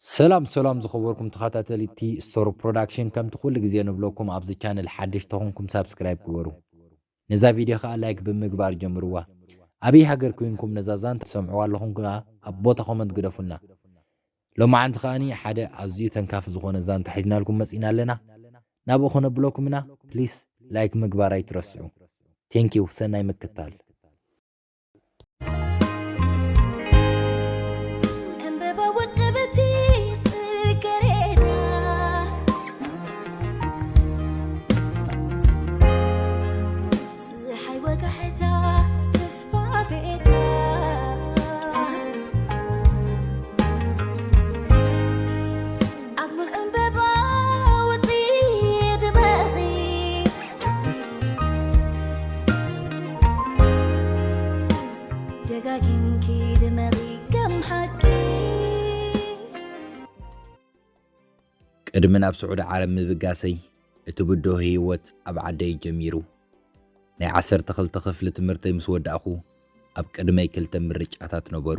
ሰላም ሰላም ዝኸበርኩም ተኸታተልቲ ስቶር ፕሮዳክሽን፣ ከምቲ ኩሉ ግዜ ንብለኩም ኣብዚ ቻነል ሓደሽ ተኾንኩም ሳብስክራይብ ግበሩ። ነዛ ቪድዮ ከኣ ላይክ ብምግባር ጀምርዋ። ኣበይ ሃገር ኮይንኩም ነዛ ዛንታ ትሰምዕዋ ኣለኹም ከኣ ኣብ ቦታ ኮመንት ግደፉልና። ሎማዓንቲ ከኣኒ ሓደ ኣዝዩ ተንካፊ ዝኾነ ዛንታ ሒዝናልኩም መጺና ኣለና። ናብኡ ክነብለኩም ኢና። ፕሊስ ላይክ ምግባር ኣይትረስዑ። ቴንኪው፣ ሰናይ ምክታል። ዕምበባ ወቀበቲ ጽገሬዳ፣ ጽሓይ ወጋሕታ ተስፋ ቤታ፣ ኣብ ሙን ዕምበባ ውጺ ድመቒ፣ ደጋጊምኪ ድመቒ ከም ሓቂ። ቅድሚ ናብ ስዑዲ ዓረብ ምብጋሰይ፣ እቲ ብድሆ ህይወት ኣብ ዓደይ ጀሚሩ። ናይ ዓሰርተ ክልተ ክፍሊ ትምህርተይ ምስ ወዳእኹ፣ ኣብ ቅድመይ ክልተ ምርጫታት ነበሩ።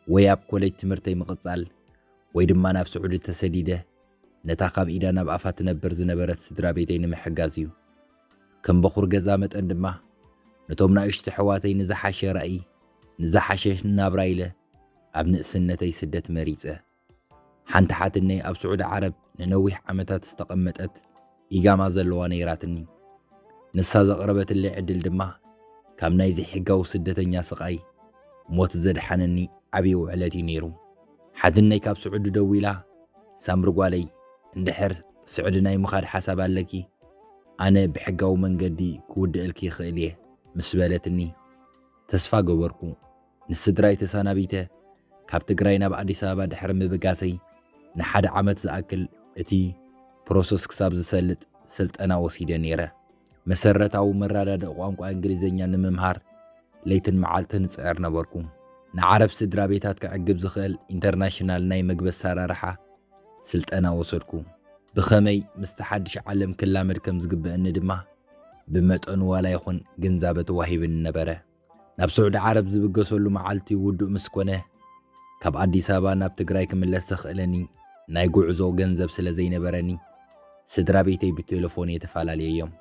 ወይ ኣብ ኮሌጅ ትምህርተይ ምቕጻል፣ ወይ ድማ ናብ ስዑዲ ተሰዲደ፣ ነታ ካብ ኢዳ ናብ ኣፋ ትነብር ዝነበረት ስድራ ቤተይ ንምሕጋዝ እዩ። ከም በኹር ገዛ መጠን ድማ፣ ነቶም ናእሽቱ ኣሕዋተይ ንዝሓሸ ራእይ፣ ንዝሓሸ ናብራ ኢለ፣ ኣብ ንእስነተይ ስደት መሪጸ። ሓንቲ ሓትነይ ኣብ ስዑዲ ዓረብ ንነዊሕ ዓመታት ዝተቐመጠት ኢጋማ ዘለዋ ነይራትኒ። ንሳ ዘቕረበትለይ ዕድል ድማ፣ ካብ ናይ ዘይሕጋዊ ስደተኛ ስቓይ ሞት ዘድሓነኒ ዓብዪ ውዕለት እዩ ነይሩ። ሓትነይ ካብ ስዑዲ ደዊላ፣ ሳምሪ ጓለይ፣ እንድሕር ስዑዲ ናይ ምኻድ ሓሳብ ኣለኪ፣ ኣነ ብሕጋዊ መንገዲ ክውድእልኪ ይኽእል እየ ምስ በለትኒ፣ ተስፋ ገበርኩ። ንስድራይ ተሰናቢተ፣ ካብ ትግራይ ናብ ኣዲስ ኣበባ ድሕሪ ምብጋሰይ፣ ንሓደ ዓመት ዝኣክል እቲ ፕሮሰስ ክሳብ ዝሰልጥ ስልጠና ወሲደ ነይረ። መሰረታዊ መረዳድኢ ቋንቋ እንግሊዝኛ ንምምሃር ለይትን መዓልትን እጽዕር ነበርኩ። ንዓረብ ስድራ ቤታት ከዕግብ ዝኽእል ኢንተርናሽናል ናይ መግቢ ኣሰራርሓ ስልጠና ወሰድኩ። ብኸመይ ምስቲ ሓድሽ ዓለም ክላመድ ከም ዝግበእኒ ድማ ብመጠኑ ዋላ ይኹን ግንዛበ ተዋሂብኒ ነበረ። ናብ ስዑዲ ዓረብ ዝብገሰሉ መዓልቲ ውዱእ ምስ ኮነ፣ ካብ ኣዲስ ኣበባ ናብ ትግራይ ክምለስ ዘኽእለኒ ናይ ጉዕዞ ገንዘብ ስለ ዘይነበረኒ፣ ስድራ ቤተይ ብቴለፎን እየ ተፈላለየዮም።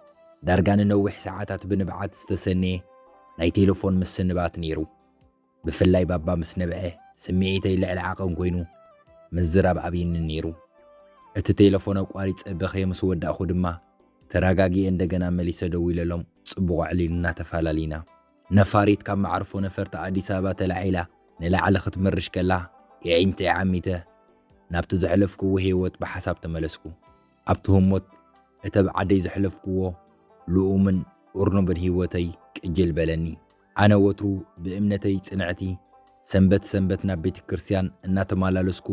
ዳርጋ ንነዊሕ ሰዓታት ብንብዓት ዝተሰነየ ናይ ቴለፎን ምስንባት ነይሩ። ብፍላይ ባባ ምስ ነብዐ፣ ስምዒተይ ልዕሊ ዓቐን ኮይኑ ምዝራብ ኣብይኒ ነይሩ። እቲ ቴለፎን ኣቋሪጸ በኽየ ምስ ወዳእኹ ድማ፣ ተረጋጊኤ እንደገና መሊሰ ደዊለሎም፣ ጽቡቕ ኣዕሊልና ተፈላለና። ነፋሪት ካብ መዓርፎ ነፈርቲ ኣዲስ ኣበባ ተላዒላ ንላዕሊ ክትምርሽ ከላ፣ የዒንተይ ዓሚተ ናብቲ ዘሕለፍክዎ ህይወት ብሓሳብ ተመለስኩ። ኣብቲ ህሞት እተ ብዓደይ ዘሕለፍክዎ ልኡምን እርኑብን ህይወተይ ቅጅል በለኒ። ኣነ ወትሩ ብእምነተይ ጽንዕቲ፣ ሰንበት ሰንበት ናብ ቤተ ክርስቲያን እናተመላለስኩ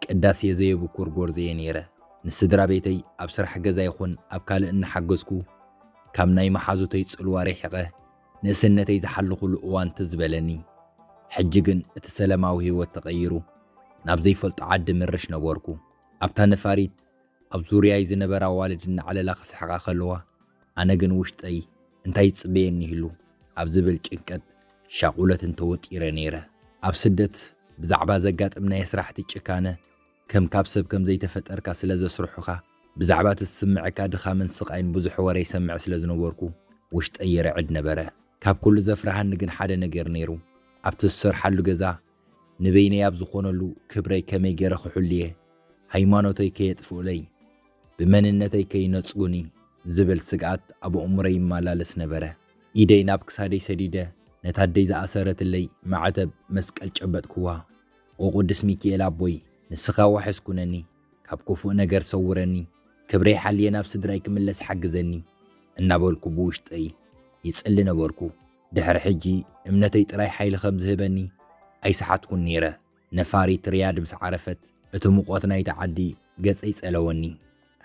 ቅዳሴ ዘየብኩር ጎርዞ እየ ነይረ። ንስድራ ቤተይ ኣብ ስራሕ ገዛ ይኹን ኣብ ካልእ እናሓገዝኩ፣ ካብ ናይ መሓዙተይ ጽልዋ ርሒቐ ንእስነተይ ዝሓለኹሉ እዋን ትዝ በለኒ። ሕጂ ግን እቲ ሰላማዊ ህይወት ተቐይሩ፣ ናብ ዘይፈልጦ ዓዲ ምርሽ ነበርኩ። ኣብታ ነፋሪት ኣብ ዙርያይ ዝነበራ ኣዋልድ እናዕለላ ክስሕቓ ከለዋ፣ ኣነ ግን ውሽጠይ እንታይ ይጽበየኒ ይህሉ ኣብ ዝብል ጭንቀት ሻቑለትን ተወጢረ ነይረ። ኣብ ስደት ብዛዕባ ዘጋጥም ናይ ስራሕቲ ጭካነ፣ ከም ካብ ሰብ ከም ዘይተፈጠርካ ስለ ዘስርሑኻ፣ ብዛዕባ እቲ ዝስምዐካ ድኻምን ስቓይን ብዙሕ ወረ ይሰምዕ ስለ ዝነበርኩ፣ ውሽጠይ ይርዕድ ነበረ። ካብ ኩሉ ዘፍርሃኒ ግን ሓደ ነገር ነይሩ። ኣብቲ ዝሰርሓሉ ገዛ ንበይነይ ኣብ ዝኾነሉ ክብረይ ከመይ ገይረ ክሕሉ እየ? ሃይማኖተይ ከየጥፍኡለይ፣ ብመንነተይ ከይነጽጉኒ ዝብል ስግኣት ኣብ ኣእምሮይ ይመላለስ ነበረ። ኢደይ ናብ ክሳደይ ሰዲደ፣ ነታ ኣደይ ዝኣሰረትለይ ማዕተብ መስቀል ጨበጥክዋ። ኦ ቅዱስ ሚካኤል ኣቦይ፣ ንስኻ ዋሕስ ኩነኒ፣ ካብ ክፉእ ነገር ሰውረኒ፣ ክብረይ ሓልየ ናብ ስድራይ ክምለስ ሓግዘኒ እናበልኩ ብውሽጠይ ይጽሊ ነበርኩ። ድሕሪ ሕጂ እምነተይ ጥራይ ሓይሊ ከም ዝህበኒ ኣይሰሓትኩን ነይረ። ነፋሪት ሪያድ ምስ ዓረፈት፣ እቲ ሙቐት ናይቲ ዓዲ ገጸይ ጸለወኒ።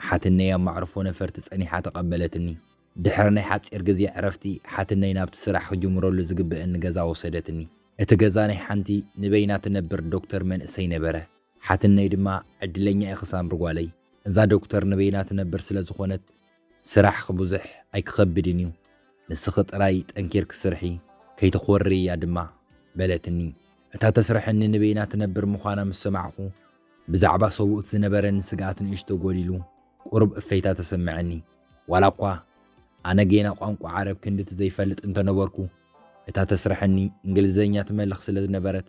ሓትነይ ኣብ መዕርፎ ነፈርቲ ጸኒሓ ተቐበለትኒ። ድሕሪ ናይ ሓጺር ግዜ ዕረፍቲ፣ ሓትነይ ናብቲ ስራሕ ክጅምረሉ ዝግበአኒ ገዛ ወሰደትኒ። እቲ ገዛ ናይ ሓንቲ ንበይና ትነብር ዶክተር መንእሰይ ነበረ። ሓትነይ ድማ፣ ዕድለኛ ኢኺ ሳምሪ ጓለይ፣ እዛ ዶክተር ንበይና ትነብር ስለ ዝኾነት፣ ስራሕኺ ብዙሕ ኣይክኸብድን እዩ። ንስኺ ጥራይ ጠንኪርኪ ስርሒ፣ ከይትኾርርያ ድማ፣ በለትኒ። እታ ተስርሐኒ ንበይና ትነብር ምዃና ምስ ሰማዕኹ፣ ብዛዕባ ሰብኡት ዝነበረኒ ስግኣት ንእሽቶ ጎዲሉ፣ ቁሩብ እፈይታ ተሰምዐኒ። ዋላ እኳ ኣነ ጌና ቋንቋ ዓረብ ክንድቲ ዘይፈልጥ እንተነበርኩ፣ እታ ተስርሐኒ እንግሊዘኛ ትመልኽ ስለ ዝነበረት፣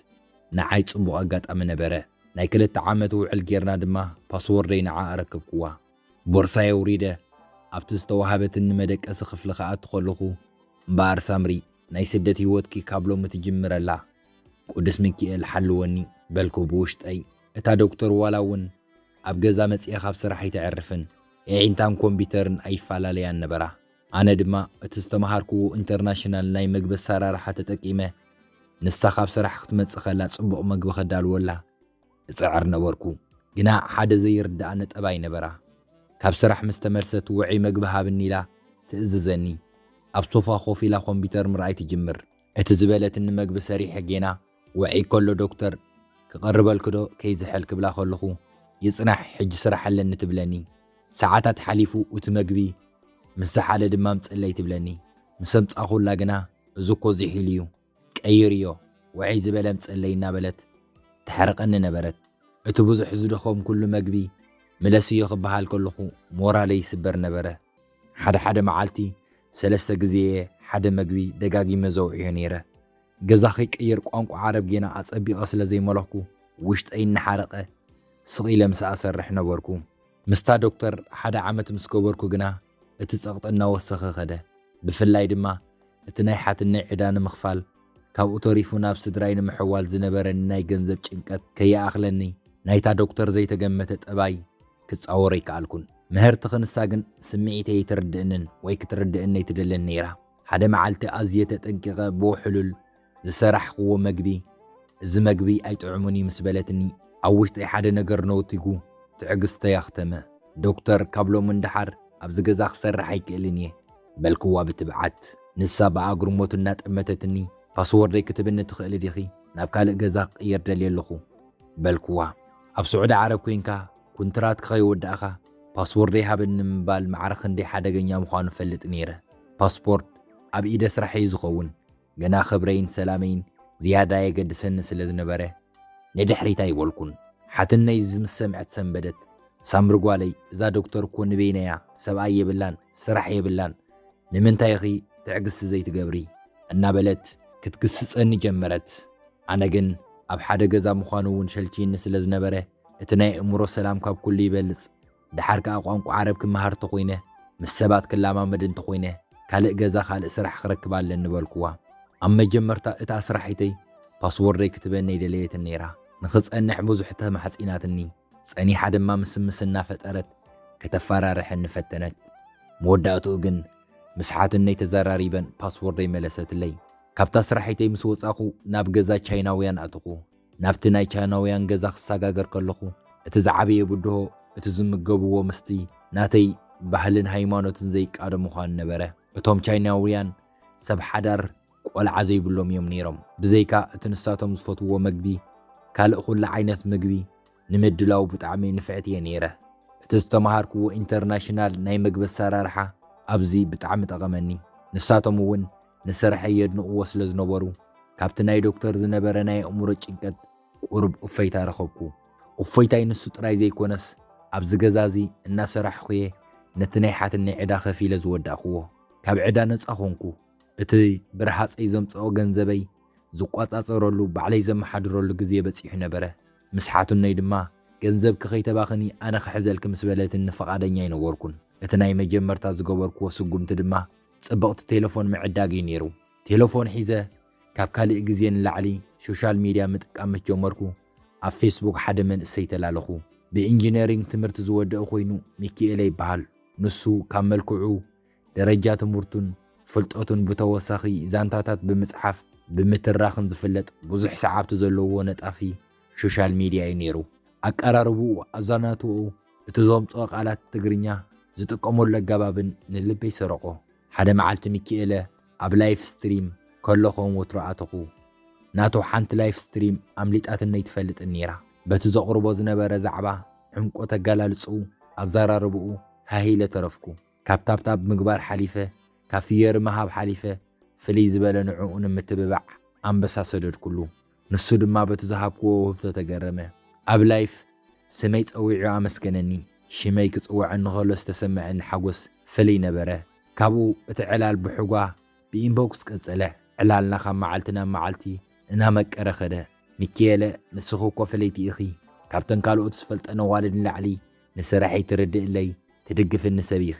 ንዓይ ጽቡቕ ኣጋጣሚ ነበረ። ናይ ክልተ ዓመት ውዕል ጌርና ድማ ፓስወርደይ ንዓ ኣረከብክዋ። ቦርሳይ ኣውሪደ ኣብቲ ዝተዋህበትኒ መደቀሲ ክፍሊ ክኣቱ ከለኹ፣ "እምበኣር ሳምሪ፣ ናይ ስደት ህይወትኪ ካብ ሎሚ ትጅምር ኣላ። ቅዱስ ሚኪኤል ሓልወኒ" በልኩ ብውሽጠይ። እታ ዶክተር ዋላ እውን ኣብ ገዛ መጺኣ ካብ ስራሕ ኣይተዕርፍን፣ ኣዒንታን ኮምፒተርን ኣይፈላለያን ነበራ። ኣነ ድማ እቲ ዝተምሃርክዎ ኢንተርናሽናል ናይ መግቢ ኣሰራርሓ ተጠቂመ፣ ንሳ ካብ ስራሕ ክትመጽእ ከላ ጽቡቕ መግቢ ከዳልወላ እጽዕር ነበርኩ። ግና ሓደ ዘይርድኣኒ ጠባይ ነበራ። ካብ ስራሕ ምስ ተመልሰት፣ "ውዑይ መግቢ ሃብኒ" ኢላ ትእዝዘኒ። ኣብ ሶፋ ኮፍ ኢላ ኮምፒተር ምርኣይ ትጅምር። እቲ ዝበለትኒ መግቢ ሰሪሐ ጌና፣ "ውዑይ ከሎ ዶክተር ክቐርበልኪ ዶ ከይዝሕል?" ክብላ ከለኹ፣ "ይጽናሕ፣ ሕጂ ስራሕ ኣለኒ" ትብለኒ። ሰዓታት ሓሊፉ እቲ መግቢ ምስ ዝሓለ ድማ "ምጽለይ" ትብለኒ። ምስ ኣምጻኹላ ግና፣ "እዚ እኮ ዝሒሉ እዩ፣ ቀይርዮ፣ ውዑይ ዝበለ ምጽለይ" እናበለት ተሕርቐኒ ነበረት። እቲ ብዙሕ ዝደኸምኩሉ መግቢ ምለስዮ ክበሃል ከለኹ፣ ሞራለይ ይስበር ነበረ። ሓደ ሓደ መዓልቲ ሰለስተ ግዜ እየ ሓደ መግቢ ደጋጊመ ዘውዕዮ ነይረ። ገዛ ከይቀይር ቋንቋ ዓረብ ጌና ኣጸቢቐ ስለ ዘይመለኽኩ፣ ውሽጠይ እናሓረቐ ስቕ ኢለ ምስኣ እሰርሕ ነበርኩ። ምስታ ዶክተር ሓደ ዓመት ምስ ገበርኩ ግና፣ እቲ ጸቕጢ እናወሰኸ ከደ። ብፍላይ ድማ እቲ ናይ ሓትነይ ዕዳ ንምኽፋል፣ ካብኡ ተሪፉ ናብ ስድራይ ንምሕዋል ዝነበረኒ ናይ ገንዘብ ጭንቀት ከይኣኽለኒ፣ ናይታ ዶክተር ዘይተገመተ ጠባይ ክጻወሮ ኣይከኣልኩን። ምህርቲ ክንሳ ግን ስምዒተይ ኣይትርድእንን ወይ ክትርድእኒ ኣይትደልን ነይራ። ሓደ መዓልቲ ኣዝየ ተጠንቂቐ ብውሕሉል ዝሰራሕክዎ መግቢ፣ "እዚ መግቢ ኣይጥዕሙን እዩ" ምስ በለትኒ፣ ኣብ ውሽጠይ ሓደ ነገር ነውቲጉ ትዕግስተይ ኣኽተመ። "ዶክተር፣ ካብ ሎሚ ንደሓር ኣብዚ ገዛ ክሰርሕ ኣይክእልን እየ" በልክዋ ብትብዓት። ንሳ ብኣግርሞት እናጠመተትኒ፣ "ፓስወርደይ ክትብኒ ትኽእሊ ዲኺ? ናብ ካልእ ገዛ ክቕየር ደልየ ኣለኹ" በልክዋ። ኣብ ስዑዲ ዓረብ ኮይንካ ኩንትራትካ ከይወዳእካ ፓስወርደይ ሃበኒ ምባል ማዕረ ክንደይ ሓደገኛ ምዃኑ እፈልጥ ነይረ። ፓስፖርት ኣብ ኢደ ስራሕ እዩ ዝኸውን። ገና ክብረይን ሰላመይን ዝያዳ የገድሰኒ ስለ ዝነበረ፣ ንድሕሪት ኣይበልኩን። ሓትነይ እዚ ምስ ሰምዐት ሰንበደት። "ሳምሪ ጓለይ፣ እዛ ዶክተር እኮ ንበይና እያ፣ ሰብኣይ የብላን፣ ስራሕ የብላን፣ ንምንታይ ኢኺ ትዕግስቲ ዘይትገብሪ?" እናበለት ክትግስጸኒ ጀመረት። ኣነ ግን ኣብ ሓደ ገዛ ምዃኑ እውን ሸልችይኒ ስለ ዝነበረ፣ እቲ ናይ ኣእምሮ ሰላም ካብ ኩሉ ይበልጽ። ደሓር ከኣ ቋንቋ ዓረብ ክመሃር ተኾይነ፣ ምስ ሰባት ክለማመድ እንተኾይነ፣ ካልእ ገዛ ካልእ ስራሕ ክረክብ ኣለኒ በልክዋ። ኣብ መጀመርታ እታ ስራሒተይ ፓስወርደይ ክትበኒ ኣይደለየትን ነይራ። ንኽጸንሕ ብዙሕ ተማሕጺናትኒ። ጸኒሓ ድማ ምስምስ እናፈጠረት ከተፈራርሐኒ ፈተነት። መወዳእትኡ ግን ምስ ሓትነይ ተዘራሪበን ፓስወርደይ መለሰትለይ። ካብታ ስራሒተይ ምስ ወጻኹ ናብ ገዛ ቻይናውያን ኣተኹ። ናብቲ ናይ ቻይናውያን ገዛ ክሰጋገር ከለኹ፣ እቲ ዝዓበየ ብድሆ እቲ ዝምገብዎ ምስቲ ናተይ ባህልን ሃይማኖትን ዘይቃዶ ምዃኑ ነበረ። እቶም ቻይናውያን ሰብ ሓዳር ቆልዓ ዘይብሎም እዮም ነይሮም። ብዘይካ እቲ ንሳቶም ዝፈትውዎ መግቢ፣ ካልእ ኩሉ ዓይነት መግቢ ንምድላው ብጣዕሚ ንፍዕቲ እየ ነይረ። እቲ ዝተምሃርክዎ ኢንተርናሽናል ናይ መግቢ ኣሰራርሓ ኣብዚ ብጣዕሚ ጠቐመኒ። ንሳቶም እውን ንስርሐይ የድንቕዎ ስለ ዝነበሩ፣ ካብቲ ናይ ዶክተር ዝነበረ ናይ ኣእምሮ ጭንቀት ቁሩብ እፎይታ ረኸብኩ። እፎይታይ ንሱ ጥራይ ዘይኮነስ፣ ኣብዚ ገዛ እዚ እናሰራሕኹ እየ ነቲ ናይ ሓትነይ ዕዳ ከፊለ ዝወዳእክዎ። ካብ ዕዳ ነጻ ኾንኩ። እቲ ብረሃጸይ ዘምጽኦ ገንዘበይ ዝቋጻጸረሉ፣ ባዕለይ ዘመሓድረሉ ግዜ በጺሑ ነበረ። ምስ ሓትነይ ድማ፣ "ገንዘብኪ ከይተባኽኒ ኣነ ክሕዘልኪ" ምስ በለትኒ፣ ፍቓደኛ ኣይነበርኩን። እቲ ናይ መጀመርታ ዝገበርክዎ ስጉምቲ ድማ ጽብቕቲ ቴሌፎን ምዕዳግ እዩ ነይሩ። ቴሌፎን ሒዘ ካብ ካልእ ግዜ ንላዕሊ ሶሻል ሚድያ ምጥቃም ምስ ጀመርኩ፣ ኣብ ፌስቡክ ሓደ መንእሰይ ተላለኹ። ብኢንጂነሪንግ ትምህርቲ ዝወደአ ኮይኑ ሚኪኤለ ይበሃል። ንሱ ካብ መልክዑ፣ ደረጃ ትምህርቱን ፍልጠቱን ብተወሳኺ ዛንታታት ብምጽሓፍ ብምትራኽን ዝፍለጥ ብዙሕ ሰዓብቲ ዘለዎ ነጣፊ ሶሻል ሚድያ እዩ ነይሩ። ኣቀራርብኡ፣ ኣዛናትኡ፣ እቲ ዘምጽኦ ቃላት ትግርኛ ዝጥቀመሉ ኣገባብን ንልበይ ሰረቖ። ሓደ መዓልቲ ሚኪኤለ ኣብ ላይፍ ስትሪም ከሎ ከም ወትሩ ኣተኹ። ናቱ ሓንቲ ላይፍ ስትሪም ኣምሊጣትኒ ኣይትፈልጥን ነይራ። በቲ ዘቕርቦ ዝነበረ ዛዕባ፣ ዕምቆት ኣገላልጽኡ፣ ኣዘራርብኡ ሃህ ኢለ ተረፍኩ። ካብ ታብታብ ምግባር ሓሊፈ፣ ካብ ፍየሪ ምሃብ ሓሊፈ፣ ፍልይ ዝበለ ንዕኡ ንምትብባዕ ኣንበሳ ሰደድኩሉ። ንሱ ድማ በቲ ዝሃብክዎ ውህብቶ ተገረመ። ኣብ ላይፍ ስመይ ጸዊዑ ኣመስገነኒ። ሽመይ ክጽውዐኒ ከሎ ዝተሰምዐኒ ሓጎስ ፍልይ ነበረ። ካብኡ እቲ ዕላል ብሕጓ ብኢንቦክስ ቀጸለ። ዕላልና ካብ መዓልቲ ናብ መዓልቲ እናመቀረ ከደ። "ሚኪኤለ፣ ንስኺ እኮ ፍልይቲ ኢኺ። ካብተን ካልኦት ዝፈልጠን ኣዋልድ ንላዕሊ ንስራሐይ ትርድእለይ፣ ትድግፍኒ ሰብ ኢኺ"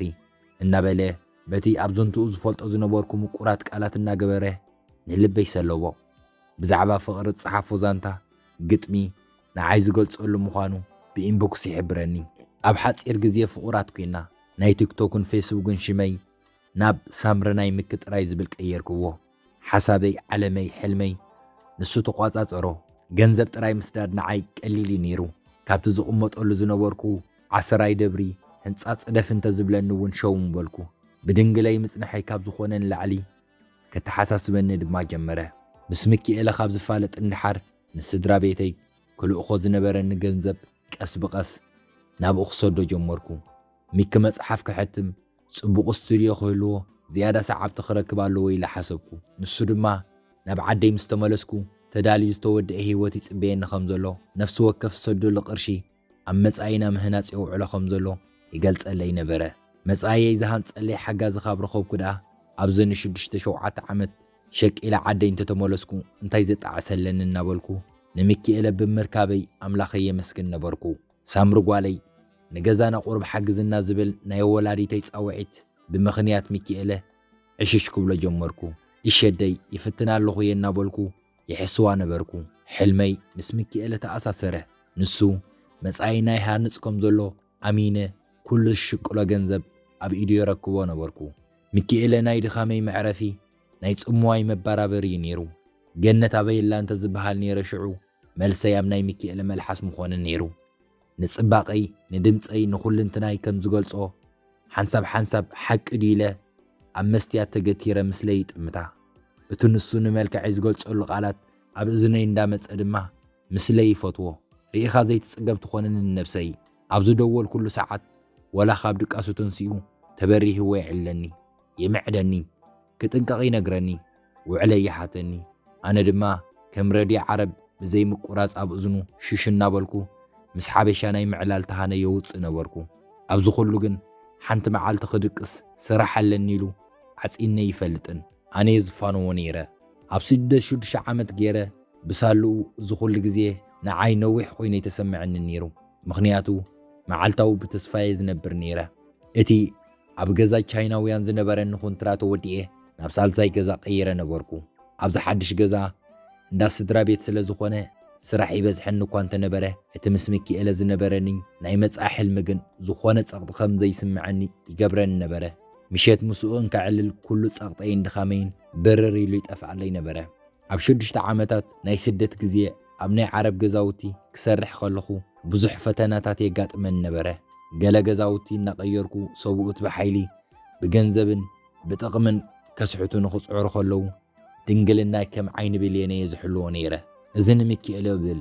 እናበለ በቲ ኣብ ዝንትኡ ዝፈልጦ ዝነበርኩ ምቁራት ቃላት እናገበረ ንልበይ ሰለቦ። ብዛዕባ ፍቕሪ ዝጸሓፎ ዛንታ፣ ግጥሚ፣ ንዓይ ዝገልጸሉ ምዃኑ ብኢንቦክስ ይሕብረኒ። ኣብ ሓጺር ግዜ ፍቑራት ኮይና፣ ናይ ቲክቶክን ፌስቡክን ሽመይ ናብ ሳምሪ ናይ ምኪ ጥራይ ዝብል ቀየርክዎ። ሓሳበይ፣ ዓለመይ፣ ሕልመይ ንሱ ተቋጻጸሮ። ገንዘብ ጥራይ ምስዳድ ንዓይ ቀሊል እዩ ነይሩ። ካብቲ ዝቕመጠሉ ዝነበርኩ ዓሰራይ ደብሪ ህንጻ ጽደፍ እንተ ዝብለኒ እውን ሸው ምበልኩ። ብድንግለይ ምጽንሐይ ካብ ዝኾነ ንላዕሊ ከተሓሳስበኒ ድማ ጀመረ። ምስ ሚኪኤለ ካብ ዝፋለጥ እንድሓር ንስድራ ቤተይ ክልእኾ ዝነበረኒ ገንዘብ ቀስ ብቐስ ናብኡ ክሰዶ ጀመርኩ። ሚኪ መጽሓፍ ክሕትም፣ ጽቡቕ ስቱድዮ ክህልዎ፣ ዝያዳ ሰዓብቲ ክረክብ ኣለዎ ኢለ ሓሰብኩ። ንሱ ድማ ናብ ዓደይ ምስ ተመለስኩ ተዳልዩ ዝተወደአ ህይወት ይጽበየኒ ከም ዘሎ፣ ነፍሲ ወከፍ ዝሰደሉ ቅርሺ ኣብ መጻኢና ምህናጽ የውዕሎ ከም ዘሎ ይገልጸለይ ነበረ። መጻኢየይ ዝሃንጸለይ ሓጋዚ ካብ ረኸብኩ ደኣ፣ ኣብዚ ንሽዱሽተ ሸውዓተ ዓመት ሸቂለ ዓደይ እንተተመለስኩ እንታይ ዘጣዕሰለኒ እናበልኩ ንሚኪኤለ ብምርካበይ ኣምላኸይ የመስግን ነበርኩ። ሳምሪ ጓለይ፣ ንገዛና ቁሩብ ሓግዝና ዝብል ናይ ወላዲተይ ጻውዒት ብምኽንያት ሚኪኤለ ዕሽሽ ክብሎ ጀመርኩ። "እሸደይ፣ ይፍትን ኣለኹ እየ" እናበልኩ ይሕስዋ ነበርኩ። ሕልመይ ምስ ሚኪኤለ ተኣሳሰረ። ንሱ መጻኢና ይሃንጽ ከም ዘሎ ኣሚነ፣ ኩሉ ዝሽቅሎ ገንዘብ ኣብ ኢዱ የረክቦ ነበርኩ። ሚኪኤለ ናይ ድኻመይ መዕረፊ፣ ናይ ጽምዋይ መባራበሪ እዩ ነይሩ። ገነት ኣበይ ኣላ እንተ ዝበሃል ነይረ ሽዑ፣ መልሰይ ኣብ ናይ ሚኪኤለ መልሓስ ምኾነ ነይሩ። ንጽባቐይ፣ ንድምጸይ፣ ንኹልንትናይ ከም ዝገልጾ፣ ሓንሳብ ሓንሳብ ሓቂ ድዩ ኢለ ኣብ መስትያት ተገቲረ ምስለይ ይጥምታ። እቲ ንሱ ንመልክዐይ ዝገልጸሉ ቃላት ኣብ እዝነይ እንዳመጸ ድማ ምስለይ ይፈትዎ። ርኢኻ ዘይትጽገብ ትኾነኒ ነብሰይ። ኣብ ዝደወልኩሉ ሰዓት ወላ ካብ ድቃሱ ተንሲኡ ተበሪህዎ የዕልለኒ፣ ይምዕደኒ፣ ክጥንቀቕ ይነግረኒ፣ ውዕለይ ይሓተኒ። ኣነ ድማ ከም ረድዮ ዓረብ ብዘይምቁራጽ ኣብ እዝኑ ሽሽ እናበልኩ ምስ ሓበሻ ናይ ምዕላል ተሃነ የውጽእ ነበርኩ። ኣብዚ ኩሉ ግን ሓንቲ መዓልቲ ክድቅስ ስራሕ ኣለኒ ኢሉ ዓጺኒ ኣይፈልጥን። ኣነ እየ ዝፋነዎ ነይረ። ኣብ ስደት ሽዱሽተ ዓመት ገይረ ብሳልኡ እዚ ኩሉ ግዜ ንዓይ ነዊሕ ኮይኑ ኣይተሰምዐንን ነይሩ። ምኽንያቱ መዓልታዊ ብተስፋ እየ ዝነብር ነይረ። እቲ ኣብ ገዛ ቻይናውያን ዝነበረኒ ኮንትራ ተወዲኤ ናብ ሳልሳይ ገዛ ቀይረ ነበርኩ። ኣብዚ ሓድሽ ገዛ እንዳ ስድራ ቤት ስለ ዝኾነ ስራሕ ይበዝሐኒ እኳ እንተነበረ፣ እቲ ምስ ሚኪኤለ ዝነበረኒ ናይ መጻኢ ሕልሚ ግን ዝኾነ ጸቕጢ ከም ዘይስምዐኒ ይገብረኒ ነበረ። ምሸት ምስኡ እንከዕልል ኩሉ ጸቕጠይን ድኻመይን ብርር ኢሉ ይጠፍኣለይ ነበረ። ኣብ ሽዱሽተ ዓመታት ናይ ስደት ግዜ ኣብ ናይ ዓረብ ገዛውቲ ክሰርሕ ከለኹ ብዙሕ ፈተናታት የጋጥመኒ ነበረ። ገለ ገዛውቲ እናቐየርኩ ሰብኡት ብሓይሊ ብገንዘብን ብጥቕምን ከስሕቱ ንኽጽዕሩ ከለዉ ድንግልናይ ከም ዓይኒ ብሌነ እየ ዝሕልዎ ነይረ። እዚ ንሚኪኤለ እብል፣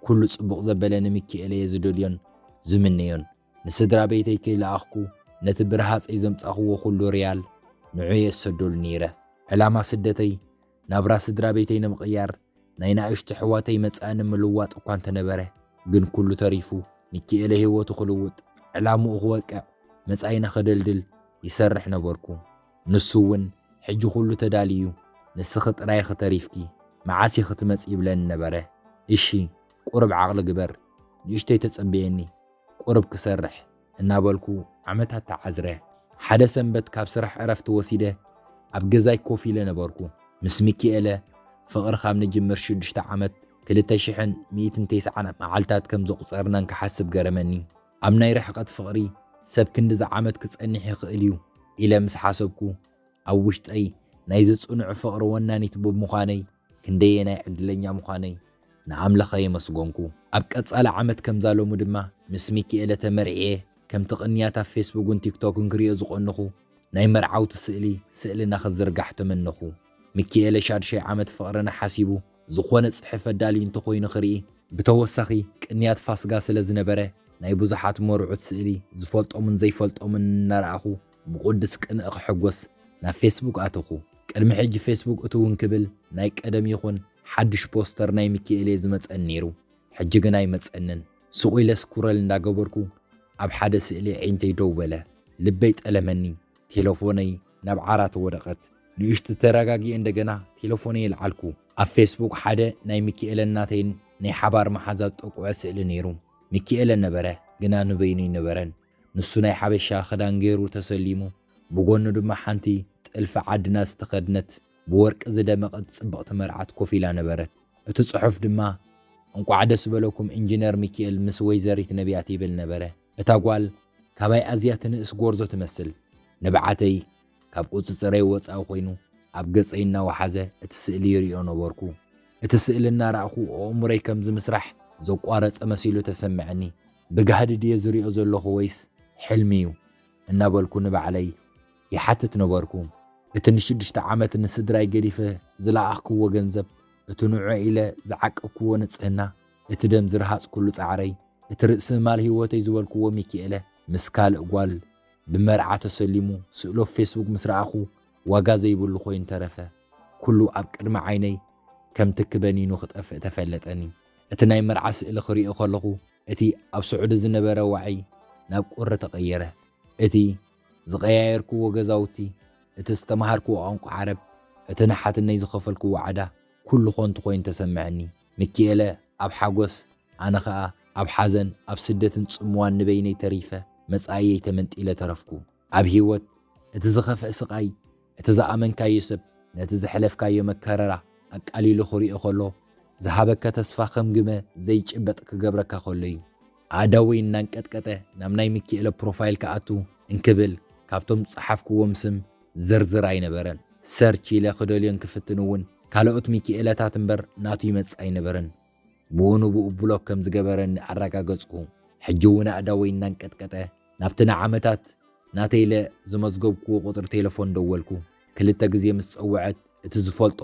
ኩሉ ጽቡቕ ዘበለ ንሚኪኤለ እየ ዝደልዮን ዝምነዮን። ንስድራ ቤተይ ከይለኣኽኩ ነቲ ብርሃጸይ ዘምጻኽዎ ኩሉ ሪያል ንዑ እየ ዝሰደሉ ነይረ። ዕላማ ስደተይ ናብራ ስድራ ቤተይ ንምቕያር ናይ ንኣሽቱ ኣሕዋተይ መጻኢ ንምልዋጥ እኳ እንተነበረ፣ ግን ኩሉ ተሪፉ ሚኪኤለ ህይወቱ ክልውጥ፣ ዕላምኡ ክወቅዕ፣ መጻኢና ከደልድል ይሰርሕ ነበርኩ። ንሱ እውን ሕጂ ኩሉ ተዳልዩ፣ ንስኺ ጥራይ ኢኺ ተሪፍኪ፣ መዓስ ኢኺ ትመጺ ይብለኒ ነበረ። እሺ፣ ቁሩብ ዓቕሊ ግበር፣ ንእሽተይ ተጸበየኒ፣ ቁሩብ ክሰርሕ እናበልኩ ዓመታት ተዓዝረ። ሓደ ሰንበት ካብ ስራሕ ዕረፍቲ ወሲደ ኣብ ገዛይ ኮፍ ኢለ ነበርኩ። ምስ ሚኪኤለ ፍቕሪ ካብ ንጅምር ሽዱሽተ ዓመት፣ ክልተ ሽሕን ሚእትን ተስዓን መዓልታት ከም ዘቑጸርናን ክሓስብ ገረመኒ። ኣብ ናይ ርሕቀት ፍቕሪ ሰብ ክንድዚ ዓመት ክጸንሕ ይኽእል እዩ ኢለ ምስ ሓሰብኩ፣ ኣብ ውሽጠይ ናይዚ ጽኑዕ ፍቕሪ ወናኒት ብምዃነይ ክንደየናይ ዕድለኛ ምዃነይ ንኣምላኸ የመስገንኩ። ኣብ ቀጻሊ ዓመት ከምዛ ሎሚ ድማ ምስ ሚኪኤለ ተመርዕየ፣ ከምቲ ቅንያት ኣብ ፌስቡክን ቲክቶክን ክሪኦ ዝቐነኹ ናይ መርዓውቲ ስእሊ፣ ስእልና ክዝርጋሕ ተመነኹ። ሚኪኤለ ሻድሻይ ዓመት ፍቕርና ሓሲቡ ዝኾነ ጽሑፍ ኣዳልዩ እንተኾይኑ ክርኢ፣ ብተወሳኺ ቅንያት ፋስጋ ስለ ዝነበረ ናይ ብዙሓት መርዑት ስእሊ ዝፈልጦምን ዘይፈልጦምን እናረኣኹ ብቕዱስ ቅንኢ ክሕጎስ ናብ ፌስቡክ ኣተኹ። ቅድሚ ሕጂ ፌስቡክ እትውን ክብል ናይ ቀደም ይኹን ሓድሽ ፖስተር ናይ ሚኪኤለ ዝመጸኒ ነይሩ። ሕጂ ግን ኣይመጸንን። ስቕ ኢለ ስኩረል እንዳገበርኩ ኣብ ሓደ ስእሊ ኣዒንተይ ደው በለ። ልበይ ጠለመኒ። ቴለፎነይ ናብ ዓራት ወደቐት። ንእሽቱ ተረጋጊኤ እንደገና ቴለፎነይ የልዓልኩ። ኣብ ፌስቡክ ሓደ ናይ ሚኪኤለን ናተይን ናይ ሓባር መሓዛ ዝጠቁዐ ስእሊ ነይሩ። ሚኪኤለ ነበረ፣ ግና ንበይኑ ኣይነበረን። ንሱ ናይ ሓበሻ ክዳን ገይሩ ተሰሊሙ፣ ብጎኑ ድማ ሓንቲ ጥልፊ ዓድና ዝተኸድነት ብወርቂ ዝደመቐት ጽብቕቲ መርዓት ኮፍ ኢላ ነበረት። እቲ ጽሑፍ ድማ፣ "እንቋዕ ደስ በለኩም ኢንጂነር ሚኪኤል ምስ ወይዘሪት ነቢያት" ይብል ነበረ። እታ ጓል ካባይ ኣዝያ ትንእስ ጎርዞ ትመስል። ንብዓተይ ካብ ቁጽጽረይ ወጻኢ ኮይኑ ኣብ ገጸይ እናወሓዘ እቲ ስእሊ ይሪኦ ነበርኩ። እቲ ስእሊ እናረኣኹ ኣእምሮይ ከም ዝምስራሕ ዘቋረጸ መሲሉ ተሰምዐኒ። ብጋህዲ ድየ ዝሪኦ ዘለኹ ወይስ ሕልሚ እዩ? እናበልኩ ንባዕለይ ይሓትት ነበርኩ። እቲ ንሽዱሽተ ዓመት ንስድራይ ገዲፈ ዝለኣኽክዎ ገንዘብ፣ እቲ ንዑ ኢለ ዝዓቀብክዎ ንጽህና፣ እቲ ደም ዝረሃጽኩሉ ጻዕረይ፣ እቲ ርእሲ ማል ህይወተይ ዝበልክዎ ሚኪኤለ ምስ ካልእ ጓል ብመርዓ ተሰሊሙ ስእሉ ኣብ ፌስቡክ ምስ ረኣኹ ዋጋ ዘይብሉ ኮይኑ ተረፈ። ኩሉ ኣብ ቅድሚ ዓይነይ ከም ትኪ በኒኑ ክጠፍእ ተፈለጠኒ። እቲ ናይ መርዓ ስእሊ ክሪኦ ከለኹ እቲ ኣብ ስዑዲ ዝነበረ ዋዒ ናብ ቁሪ ተቐየረ። እቲ ዝቐያየርክዎ ገዛውቲ፣ እቲ ዝተምሃርክዎ ቋንቋ ዓረብ፣ እቲ ንሓትነይ ዝኸፈልክዎ ዋዕዳ፣ ኩሉ ኾንቱ ኮይኑ ተሰምዐኒ። ሚኪኤለ ኣብ ሓጎስ፣ ኣነ ኸኣ ኣብ ሓዘን፣ ኣብ ስደትን ጽምዋን ንበይነይ ተሪፈ፣ መጻኢየይ ተመንጢለ ተረፍኩ። ኣብ ህይወት እቲ ዝኸፍአ ስቓይ፣ እቲ ዝኣመንካዮ ሰብ ነቲ ዘሕለፍካዮ መከረራ ኣቃሊሉ ክሪኦ ከሎ፣ ዝሃበካ ተስፋ ከም ግመ ዘይጭበጥ ክገብረካ ከሎ እዩ። ኣእዳወይ እናንቀጥቀጠ ናብ ናይ ሚኪኤለ ፕሮፋይል ክኣቱ እንክብል፣ ካብቶም ዝጸሓፍክዎም ስም ዝርዝር ኣይነበረን። ሰርች ኢለ ክደልዮን ክፍትን እውን ካልኦት ሚኪኤለታት እምበር ናቱ ይመጽእ ኣይነበረን። ብኡ ንብኡ ብሎክ ከም ዝገበረኒ ኣረጋገጽኩ። ሕጂ እውን ኣእዳወይ እናንቀጥቀጠ ናብቲ ንዓመታት ናተይ ኢለ ዝመዝገብክዎ ቁጽሪ ቴለፎን ደወልኩ። ክልተ ግዜ ምስ ጸውዐት፣ እቲ ዝፈልጦ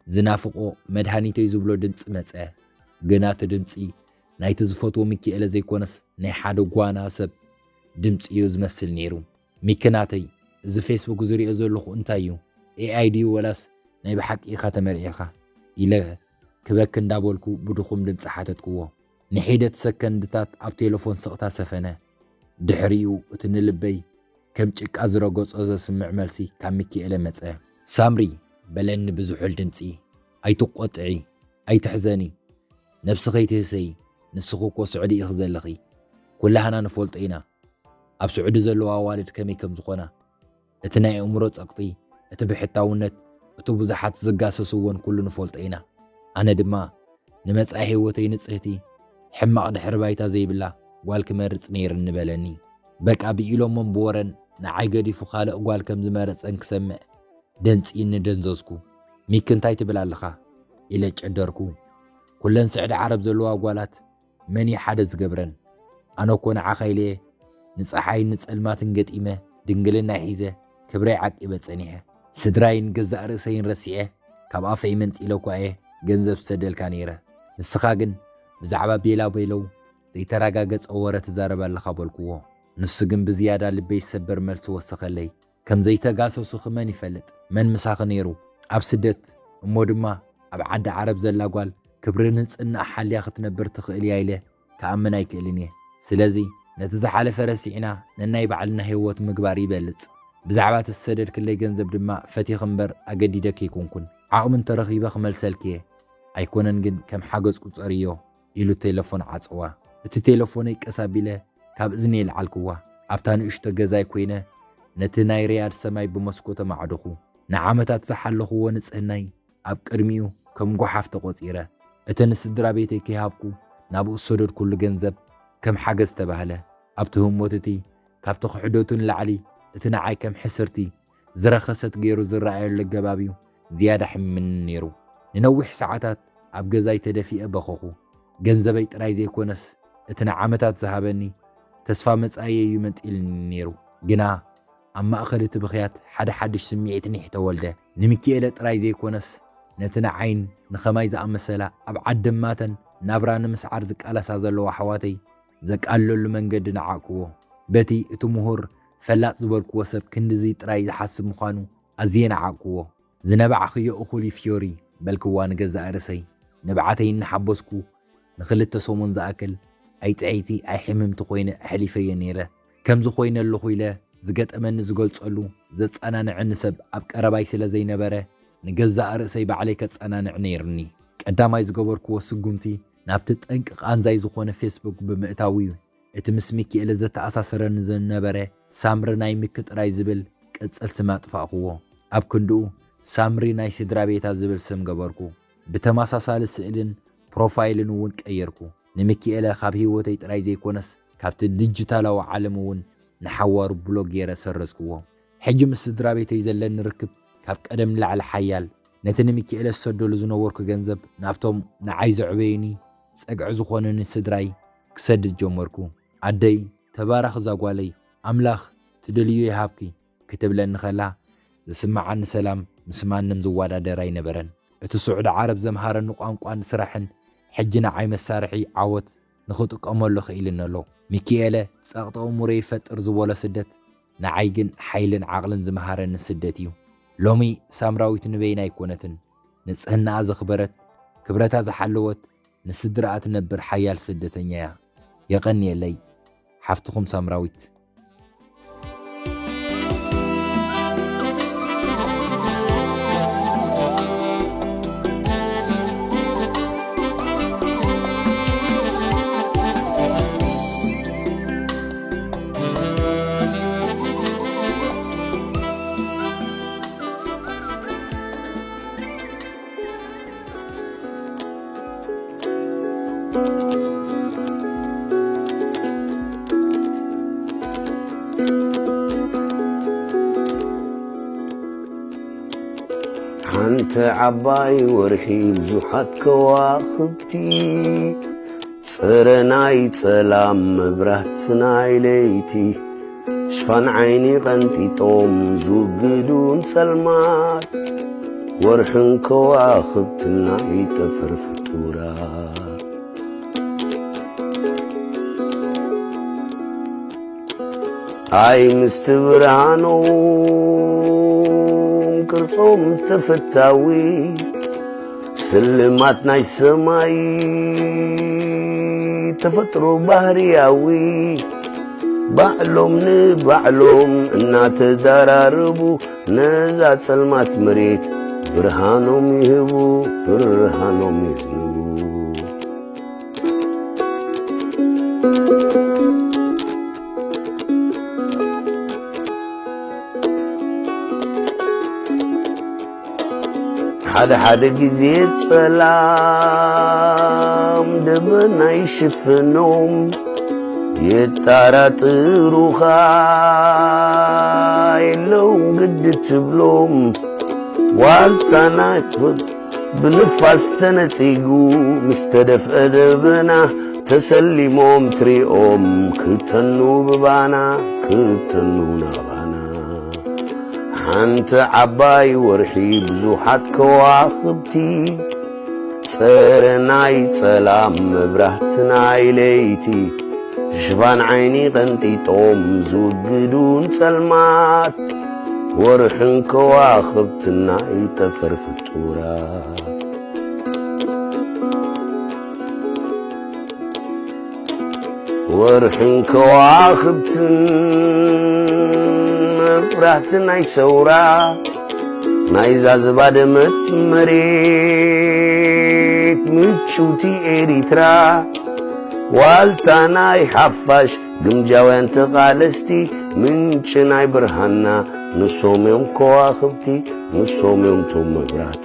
ዝናፍቖ መድሃኒተይ ዝብሎ ድምጺ መጸ። ግና እቲ ድምጺ ናይቲ ዝፈትዎ ሚኪኤለ ዘይኮነስ፣ ናይ ሓደ ጓና ሰብ ድምጺ እዩ ዝመስል ነይሩ። "ሚኪ ናተይ፣ እዚ ፌስቡክ ዝሪኦ ዘለኹ እንታይ እዩ? ኤኣይ ድዩ ወላስ ናይ ብሓቂ ኢኻ ተመርዒኻ?" ኢለ ክበኪ እንዳበልኩ ብድኹም ድምጺ ሓተትክዎ። ንሒደት ሰከንድታት ኣብ ቴለፎን ስቕታ ሰፈነ። ድሕሪኡ እቲ ንልበይ ከም ጭቃ ዝረገጾ ዘስምዕ መልሲ ካብ ሚኪኤለ መጸ። "ሳምሪ" በለኒ ብዝሑል ድምጺ፣ "ኣይትቆጥዒ፣ ኣይትሕዘኒ፣ ነብሲ ከይትህሰይ፣ ንስኺ እኮ ስዑዲ ኢኺ ዘለኺ። ኩላህና ንፈልጦ ኢና ኣብ ስዑዲ ዘለዋ ኣዋልድ ከመይ ከም ዝኾና። እቲ ናይ ኣእምሮ ጸቕጢ፣ እቲ ብሕታውነት፣ እቲ ብዙሓት ዝጋሰስዎን ኩሉ ንፈልጦ ኢና። ኣነ ድማ ንመጻኢ ህይወተይ ንጽህቲ፣ ሕማቕ ድሕሪ ባይታ ዘይብላ ጓል ክመርጽ ነይርኒ" በለኒ። በቃ ብኢሎሞን ብወረን ንዓይ ገዲፉ ካልእ ጓል ከም ዝመረጸን ክሰምዕ ደንጺኒ ደንዘዝኩ። "ሚኪ እንታይ ትብል ኣለኻ?" ኢለ ጨደርኩ። "ኩለን ስዕዲ ዓረብ ዘለዋ ጓላት መን እዩ ሓደ ዝገብረን? ኣነ እኮ ንዓኻ ኢለ ንጸሓይን ንጸልማትን ገጢመ ድንግልና ሒዘ ክብረይ ዓቂበ ጸኒሐ። ስድራይን ገዛእ ርእሰይን ረሲዐ ካብ ኣፈይ መንጢለ እኳ እየ ገንዘብ ዝሰደልካ ነይረ። ንስኻ ግን ብዛዕባ ቤላ ቤለው ዘይተረጋገጸ ወረ ትዛረብ ኣለኻ" በልክዎ። ንሱ ግን ብዝያዳ ልበይ ዝሰብር መልሲ ወሰኸለይ። ከም ዘይተጋሰሱኺ መን ይፈልጥ? መን ምሳኺ ነይሩ? ኣብ ስደት፣ እሞ ድማ ኣብ ዓዲ ዓረብ ዘላ ጓል ክብሪ ንጽህናኣ ሓልያ ክትነብር ትኽእል እያ ኢለ ክኣምን ኣይክእልን እየ። ስለዚ ነቲ ዝሓለፈ ረሲዕና ነናይ ባዕልና ህይወት ምግባር ይበልጽ። ብዛዕባ እቲ ዝሰደድክለይ ገንዘብ ድማ ፈቲኺ እምበር ኣገዲደኪ ኣይኮንኩን። ዓቕሚ እንተረኺበ ክመልሰልኪ እየ። ኣይኮነን ግን ከም ሓገዝ ቁጸርዮ ኢሉ ቴለፎን ዓጸዋ። እቲ ቴለፎነይ ቀስ ኣቢለ ካብ እዝኒ የልዓልክዋ። ኣብታ ንእሽቶ ገዛይ ኮይነ ነቲ ናይ ሪያድ ሰማይ ብመስኮት ኣማዕደኹ። ንዓመታት ዝሓለኽዎ ንጽህናይ ኣብ ቅድሚኡ ከም ጓሓፍ ተቖጺረ። እቲ ንስድራ ቤተይ ከይሃብኩ ናብኡ ዝሰደድኩሉ ገንዘብ ከም ሓገዝ ተባህለ። ኣብቲ ህሞት እቲ ካብቲ ክሕደቱ ንላዕሊ እቲ ንዓይ ከም ሕስርቲ ዝረኸሰት ገይሩ ዝረኣየሉ ኣገባብ እዩ ዝያዳ ሕሚምኒ ነይሩ። ንነዊሕ ሰዓታት ኣብ ገዛይ ተደፊኤ በኸኹ። ገንዘበይ ጥራይ ዘይኮነስ እቲ ንዓመታት ዝሃበኒ ተስፋ መጻኢየይ እዩ መንጢልኒ ነይሩ። ግና ኣብ ማእከል እቲ ብኽያት ሓደ ሓድሽ ስምዒት ኒሕ ተወልደ። ንሚኪኤለ ጥራይ ዘይኮነስ ነቲ ንዓይን ንኸማይ ዝኣመሰላ ኣብ ዓዲ ማተን ናብራ ንምስዓር ዝቃለሳ ዘለዋ ኣሕዋተይ ዘቃልለሉ መንገዲ ነዓቕክዎ። በቲ እቲ ምሁር ፈላጥ ዝበልክዎ ሰብ ክንድዚ ጥራይ ዝሓስብ ምዃኑ ኣዝየ ነዓቕክዎ። "ዝነባዕኽዮ እኹል እዩ ፊዮሪ" በልክዋ ንገዛእ ርእሰይ። ንብዓተይ እናሓበስኩ ንኽልተ ሰሙን ዝኣክል ኣይጽዕይቲ ኣይሕምምቲ ኮይነ ኣሕሊፈዮ ነይረ። ከምዚ ኮይነ ኣለኹ ኢለ ዝገጠመኒ ዝገልጸሉ ዘጸናንዐኒ ሰብ ኣብ ቀረባይ ስለ ዘይነበረ፣ ንገዛእ ርእሰይ ባዕለይ ከጸናንዕ ነይርኒ። ቀዳማይ ዝገበርክዎ ስጉምቲ ናብቲ ጠንቂ ቃንዛይ ዝኾነ ፌስቡክ ብምእታው እዩ። እቲ ምስ ሚኪኤለ ዘተኣሳስረኒ ዝነበረ ሳምሪ ናይ ሚኪ ጥራይ ዝብል ቅጽል ስም ኣጥፋእክዎ። ኣብ ክንድኡ ሳምሪ ናይ ስድራ ቤታ ዝብል ስም ገበርኩ። ብተመሳሳሊ ስእልን ፕሮፋይልን እውን ቀየርኩ። ንሚኪኤለ ካብ ህይወተይ ጥራይ ዘይኮነስ ካብቲ ዲጂታላዊ ዓለም እውን ንሓዋሩ ብሎክ ገይረ ሰረዝክዎ። ሕጂ ምስ ስድራ ቤተይ ዘለኒ ርክብ ካብ ቀደም ንላዕሊ ሓያል። ነቲ ንሚኪኤለ ዝሰደሉ ዝነበርኩ ገንዘብ ናብቶም ንዓይ ዘዕበዩኒ ጸግዒ ዝኾኑኒ ስድራይ ክሰድድ ጀመርኩ። ኣደይ፣ "ተባረኽ እዛ ጓለይ፣ ኣምላኽ ትደልዮ ይሃብኪ" ክትብለኒ ከላ ዝስምዓኒ ሰላም ምስ ማንም ዝወዳደር ኣይነበረን። እቲ ስዑዲ ዓረብ ዘምሃረኒ ቋንቋን ስራሕን ሕጂ ንዓይ መሳርሒ ዓወት ንኽጥቀመሉ ክኢልኒ ኣሎ። ሚኪኤለ ጸቕጢ ኣእምሮ ይፈጥር ዝበሎ ስደት ንዓይ ግን ሓይልን ዓቕልን ዝመሃረኒ ስደት እዩ። ሎሚ ሳምራዊት ንበይና ኣይኮነትን። ንጽህናኣ ዘኽበረት፣ ክብረታ ዝሓለወት፣ ንስድራኣ ትነብር ሓያል ስደተኛ እያ። የቐንየለይ። ሓፍትኹም ሳምራዊት። ሓንቲ ዓባይ ወርሒ ብዙሓት ከዋኽብቲ፣ ጸረ ናይ ጸላም መብራት ናይ ለይቲ፣ ሽፋን ዓይኒ ቀንጢጦም ዝውግዱን ጸልማት፣ ወርሕን ከዋኽብትን ናይ ጠፈር ፍጡራት። ኣይ ምስቲ ብርሃኖም ቅርጾም ተፈታዊ፣ ስልማት ናይ ሰማይ ተፈጥሮ ባህርያዊ፣ ባዕሎም ንባዕሎም እናተዳራረቡ፣ ነዛ ጸልማት መሬት ብርሃኖም ይህቡ፣ ብርሃኖም የዝንቡ። ሓደ ሓደ ግዜ ጸላም ደበና ይሽፍኖም፣ የጣራጥሩኻ የለውን ግዲ ትብሎም። ዋልታ ናይ ብንፋስ ተነጺጉ ምስ ተደፍአ ደበና፣ ተሰሊሞም ትሪኦም ክተኑ ብባና፣ ክተኑ ናባና። ሓንቲ ዓባይ ወርሒ ብዙሓት ከዋኽብቲ፣ ጸረ ናይ ጸላም መብራህቲ ናይ ለይቲ፣ ሽፋን ዓይኒ ቀንጢጦም ዝውግዱን ጸልማት፣ ወርሕን ከዋኽብትን ናይ ጠፈር ፍጡራት። ወርሕን ከዋኽብትን መብራህቲ ናይ ሰውራ፣ ናይዛ ዝባደመት መሬት ምጭውቲ ኤሪትራ፣ ዋልታ ናይ ሓፋሽ ግምጃውያን ተቓለስቲ፣ ምንጪ ናይ ብርሃንና ንሶም እዮም ከዋኽብቲ፣ ንሶም እዮም ቶም መብራህቲ።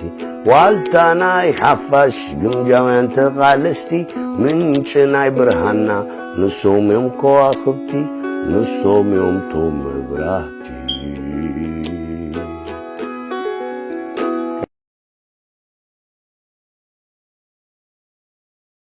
ዋልታ ናይ ሓፋሽ ግምጃውያን ተቓለስቲ፣ ምንጪ ናይ ብርሃንና ንሶም እዮም ከዋኽብቲ፣ ንሶም እዮም ቶም መብራህቲ።